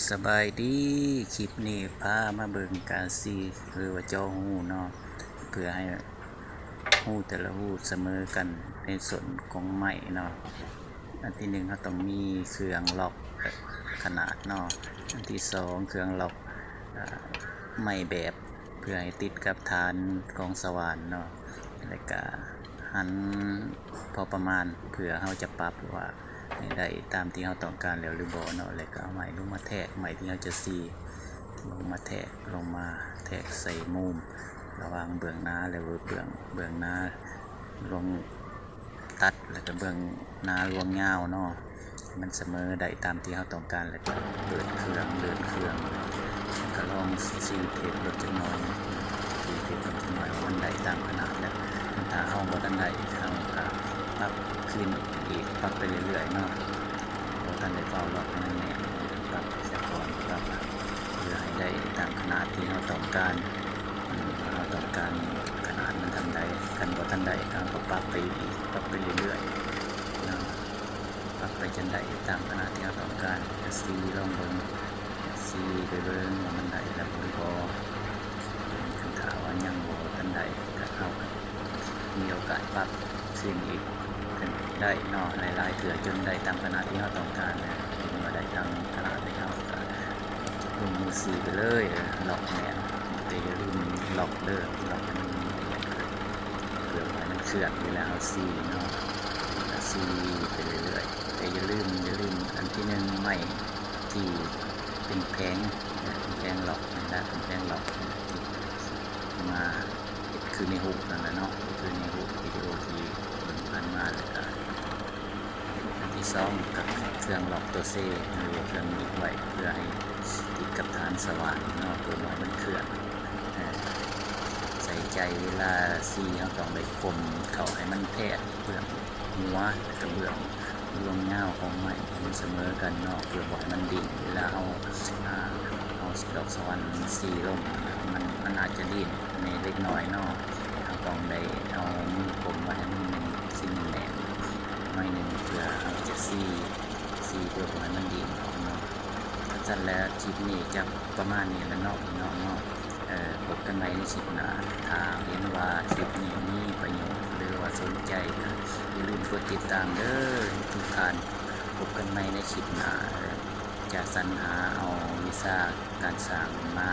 ສະບາຍດີ ຄລິບນີ້ພາມາເບິ່ງການຊີ ຫຼືວ່າເຈາະຮູເນາະ ເພື່ອໃຫ້ຮູແຕ່ລະຮູສະເໝີກັນໃນສ່ວນຂອງໄມ້ເນາະ. ອັນທີໜຶ່ງ ເຮົາຕ້ອງມີເຄື່ອງລັອກຂະໜາດເນາະ. ອັນທີສອງ ເຄື່ອງລັອກ ອາ ໄມ້ແບບ ເພື່ອໃຫ້ຕິດກັບຖານຂອງສະຫວ່ານເນາະ ແລະກະຫັນພໍປະມານ ເພື່ອເຮົາຈະປັບວ່າໃຫ້ໄດ້ຕາມທີ່ເຮົາຕ້ອງການແລ້ວຫຼືບໍ່ເນາະ. ແລະກະເອົາໄມ້ລົງມາແທກ ໄມ້ທີ່ເຮົາຈະຊີ ລົງມາແທກ ລົງມາແທກໃສ່ມຸມ ລະຫວ່າງເບື້ອງໜາ ແລະເບື້ອງ ເບື້ອງໜາ ລວງຕັດ ແລະກະເບື້ອງໜາລວງຍາວເນາະ ໃຫ້ມັນສະເໝີໄດ້ຕາມທີ່ເຮົາຕ້ອງການ. ແລ້ວກະເປີດເຄື່ອງ ເດີນເຄື່ອງ ແລ້ວກະລອງຊີເທສເບິ່ງຈັກໜ່ອຍ ຊີເທສເບິ່ງຈັກໜ່ອຍວ່າມັນໄດ້ຕາມຂະໜາດແລ້ວ. ຖ້າເຮົາບໍ່ທັນໄດ້ ເຮົາກະປັບຄືນອີກ ປັບໄປເລື້ອຍໆເນາະ. ບໍ່ທັນໄດ້ຟ້າວລັອກໃຫ້ມັນແໜ້ນ ປັບສາກ່ອນ ປັບເພື່ອໃຫ້ໄດ້ຕາມຂະໜາດທີ່ເຮົາຕ້ອງການ ເຮົາຕ້ອງການຂະໜາດມັນເທົ່າໃດ. ຄັນບໍ່ທັນໄດ້ ເຮົາກະປັບໄປອີກ ປັບໄປເລື້ອຍໆເນາະ ປັບໄປຈົນໄດ້ຕາມຂະໜາດທີ່ເຮົາຕ້ອງການ. ກະຊີລອງເບິ່ງ ຊີໄປເບິ່ງວ່າມັນໄດ້ແລ້ວຫຼືບໍ່. ຄັນຖ້າວ່າຍັງບໍ່ທັນໄດ້ ກະເຮົາກະມີໂອກາດປັບຄືນອີກ ຂຶ້ນໄດ້ເນາະ ຫຼາຍໆເທື່ອຈົນໄດ້ຕາມຂະໜາດທີ່ເຮົາຕ້ອງການ. ເຫັນວ່າໄດ້ຕາມຂະໜາດແລ້ວ ເຮົາກະລົງມືຊີໄປເລີຍ ເອີ ລັອກແໜ້ນ ແຕ່ຢ່າລືມລັອກເດີ ລັອກໃຫ້ມັນແໜ້ນ ເພື່ອບໍ່ໃຫ້ມັນເຄື່ອນເວລາເຮົາຊີເນາະ. ກະຊີໄປເລື້ອຍໆ ແຕ່ຢ່າລືມ ຢ່າລືມ ອັນທີໜຶ່ງ ໄມ້ທີ່ເປັນແຜງ ເປັນແຜງລັອກ ເປັນແຜງລັອກ ມາເຮັດຄືໃນຮູບນັ້ນແຫຼະເນາະ ເຮັດຄືໃນຮູບວິດີໂອທີ່ເບິ່ງຜ່ານມາ. ແລ້ວກະອັນທີສອງ ກະເຄື່ອງລັອກໂຕເຊ ຫຼືວ່າເຄື່ອງໜີບໄວ້ ເພື່ອໃຫ້ຕິດກັບຖານສະຫວ່ານເນາະ ເພື່ອບໍ່ໃຫ້ມັນເຄື່ອນ. ເອີ ໃສ່ໃຈເວລາຊີ ເຮົາຕ້ອງໄດ້ຂົ່ມເຂົ້າໃຫ້ມັນແທກເບື້ອງຫົວ ແລະກະເບື້ອງລວງຍາວຂອງໄມ້ໃຫ້ມັນສະເໝີກັນເນາະ ເພື່ອບໍ່ໃຫ້ມັນດີ້ນ. ເວລາເຮົາ ອາ ເອົາດອກສະຫວັນຊີລົງ ມັນ ມັນອາດຈະດີ້ນແດ່ເລັກນ້ອຍເນາະ. ເຮົາຕ້ອງໄດ້ເອົາມືຂົ່ມໄວ້ໃຫ້ມັນແໜ້ນ ຊິໜ້ອຍໜຶ່ງ ເພື່ອເຮົາຈະຊີ ຊີເພື່ອບໍ່ໃຫ້ມັນດີ້ນອອກເນາະ. ຊັ້ນແຫຼະ ຄລິບນີ້ກະປະມານນີ້ແຫຼະເນາະ ພີ່ນ້ອງເນາະ. ເອີ ພົບກັນໃໝ່ໃນຄລິບໜ້າ. ຖ້າເຫັນວ່າຄລິບນີ້ມີປະໂຫຍດ ຫຼືວ່າສົນໃຈ ກະຢ່າລືມກົດຕິດຕາມເດີທຸກທ່ານ. ພົບກັນໃໝ່ໃນຄລິບໜ້າ ຈະສັນຫາເອົາວິຊາການຊ່າງມາ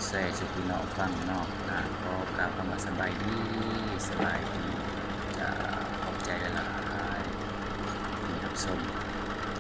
ແຊສູ່ພີ່ນ້ອງຟັງເນາະ. ຂໍກ່າວຄຳວ່າສະບາຍດີ ສະບາຍດີ ຂອບໃຈຫຼາຍໆທີ່ຮັບຊົມ.